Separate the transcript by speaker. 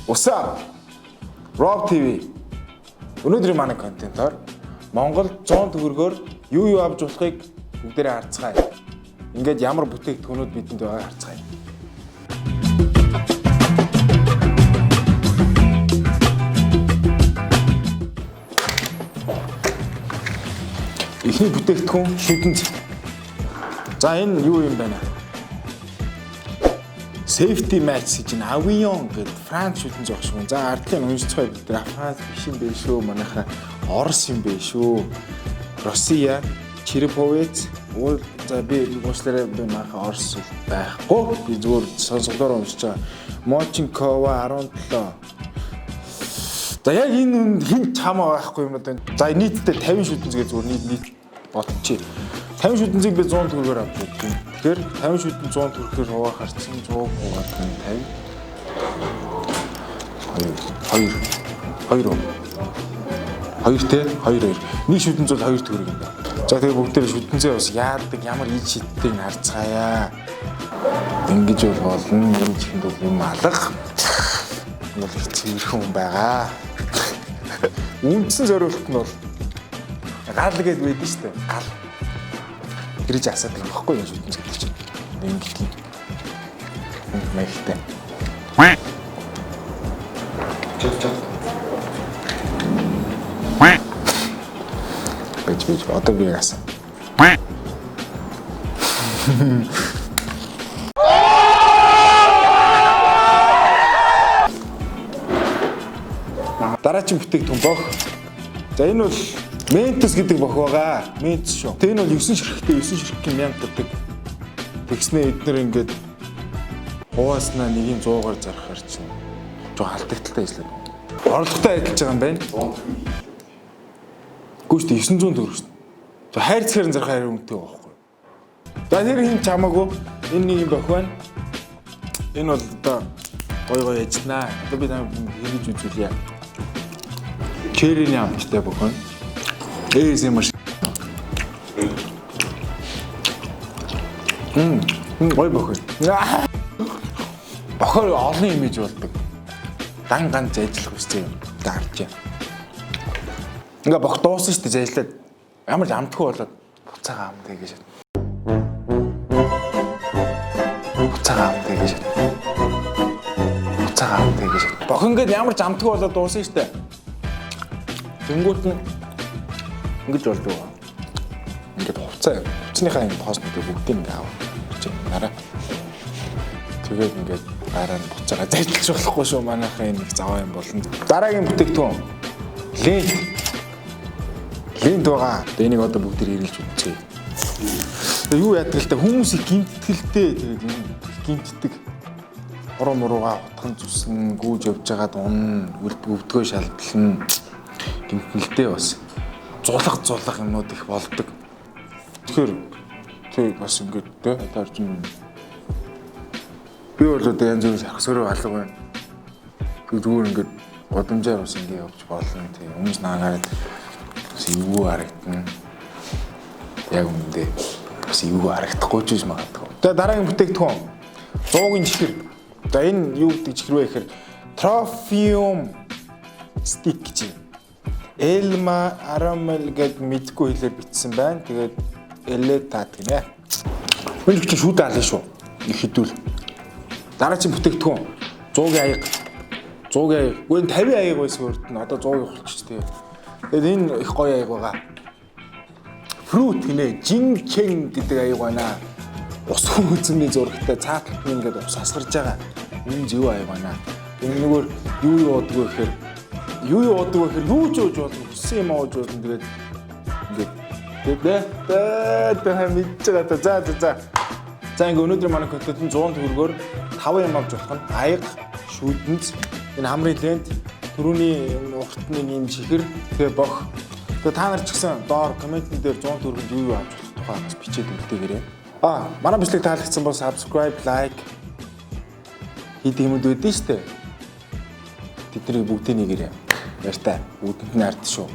Speaker 1: What's up? Rob TV. Өнөөдрийн манай контентоор Монгол 100 төгрөгөөр юу юу авч болохыг бүгдээрээ харцгаая. Ингээд ямар бүтээгдэхүүнүүд бидэнд байгааг харцгаая. Эхний бүтээгдэхүүн шүдэнц. За энэ юу юм бэ? Safety match гэж энэ Avion гэдэг Франц шүтэн зогш юм. За ардлын уншицгаа бид нар Франц биш юм бэ шүү. Манайха Орос юм бэ шүү. Россия, Череповец, уул за би уучлаарай би манайха Орос байхгүй. Би зүгээр сонсголоор уншиж байгаа. Мочинкова 17. За яг энэ үнд хин ч хамаа байхгүй юм байна. За нийтдээ 50 шүтэн згээ зүгээр нийт нийт бодчих. 50 шүтэн зэг би 100 төгрөгөөр авч үзсэн. Тэгэхээр 50 шүтэн 100 төгрөгөөр хуваахаар чинь 100 хуваад 50 2 2 2 2 те 2 2. Нэг шүтэн зул 2 төгрөг юм байна. За тэгээ бүгдээр шүтэнцээ бас яадаг ямар ид шидтийг харцгаая. Ингэж бол болно. Ингэж ихэнд бол юм алга. Энэ бол их цэвэрхэн хүн байгаа. Үндсэн зориулт нь бол гал гээд байдэн шүү дээ. Гал. Тэрэж асаадаг юм баггүй юм шүтэнц гэдэг чинь. Ингэж юм. Маягтай.
Speaker 2: Чад чад.
Speaker 1: Бэж бэж одоо би асан. Дараагийн бүтээгдэхүүн бох. За энэ бол Ментос гэдэг бох байгаа. Ментос шүү. Тэгээ энэ бол 9 ширхэгтэй 9 ширхгийн 1000 гэдэг. Тэгснээ эднэр ингээд хувааснаа нэгийг 100-аар зархаар чинь жоо алдагдaltaй ажиллаад. Орлоготой ажиллаж байгаа юм байна. Үгүй шүү дээ 900 төгрөг шүү. За хайрцгаар нь зархаар үнэтэй байгаа байхгүй. За тэр хин ч хамаагүй энэ нэг юм бох байна. Энэ бол одоо гой гой ажилланаа. Одоо би тань хэрэгж үзүүлье. Черриний амттай бох байна. ASMR. Мм гой бох байна. Бохоор олон имиж болдог. Дан ганц ажиллах үстэй юм. Дарж. Ингээ бох дуусна шүү дээ ажиллаад. Ямар ч амтгүй болоод буцаага амтээ гэж. Буцаага амтээ гэж. Буцаага амтээ гэж. Бох ингээд ямар ч амтгүй болоод дуусна шүү дээ. Тэнгүүт нь ингэж болдог. Ингээд хувцаа хувцсныхаа юм тоснуудыг бүгдийг ингээ аваа. Чи нараа. Тэгээд ингээд гараа нь буцаага ажиллаж болохгүй шүү манайхаа энэ их заваа юм болно. Дараагийн бүтээгдэхүүн лент. Лент байгаа. Тэгээ энийг одоо бүгд хэрэглэж үзье. Тэгээ юу яадаг л та хүмүүс их гинтгэлтэй тэгээд юм их гинтдэг. Уруу муруугаа утхан зүсэн гүүж явж байгаад унна, өвдгөө шалдлана. Гинтгэлтэй бас зулга зулга юмнууд их болдог. Тэгэхээр тэг бас ингээд тэ одоо чинь би бол одоо янз бүрийн сарх сөрөг алга байна. Тэг зүгээр ингээд годамжаар бас ингээд явж болно тий. Хүмүүс наагаад бас эвгүй харагдана. Яг үнэндээ бас эвгүй харагдахгүй ч гэж магадгүй. За дараагийн бүтээгдэхүүн 100-ын чихэр. За энэ юу гэдэг чихэр вэ гэхээр Trophium stick гэж юм. Элма Арамел гэд мэдгүй хэлээр бичсэн байна. Тэгээд Элетат гинэ. Энэ чинь шүүд аална шүү. Их хэдүүл. Дараагийн бүтээгдэхүүн 100-ийн аяга. 100-ийн аяга. Үгүй энэ 50 аяга байсан урд нь одоо 100-ийн болчих тий. Тэгээд энэ их гоё аяга байгаа. Fruit гинэ. Жинчэн гэдэг аяга байна. Ус үзмний зурагтай цаатлт нь ингээд ус асгарж байгаа. Энэ зөв аяга байна. Энэ нөгөө юу юу уудаг вэ гэхээр юу юу уудаг вэ гэхээр юу ч ууж болно. Хүссэн юм ууж болно. Тэгээд ингээд тэгээд тэ мэдж байгаа та. За за за. За ингээ өнөөдөр манай контент нь 100 төгрөгөөр 5 юм авч болох нь аяга, шүдэнц, энэ хамрын лент, түрүүний уртны юм чихэр, тэгээ бох. Тэгээ та нар ч гэсэн доор комментэн дээр 100 төгрөгөнд юу юу авч болох тухай бас бичээд үлдээгээрэй. Аа, манай бичлэг таалагдсан бол subscribe, like хийдэг юмуд байдэн штэ. Тэднийг бүгдийг нэгээрэй. Баяртай. Үүдэнд нь ард шүү.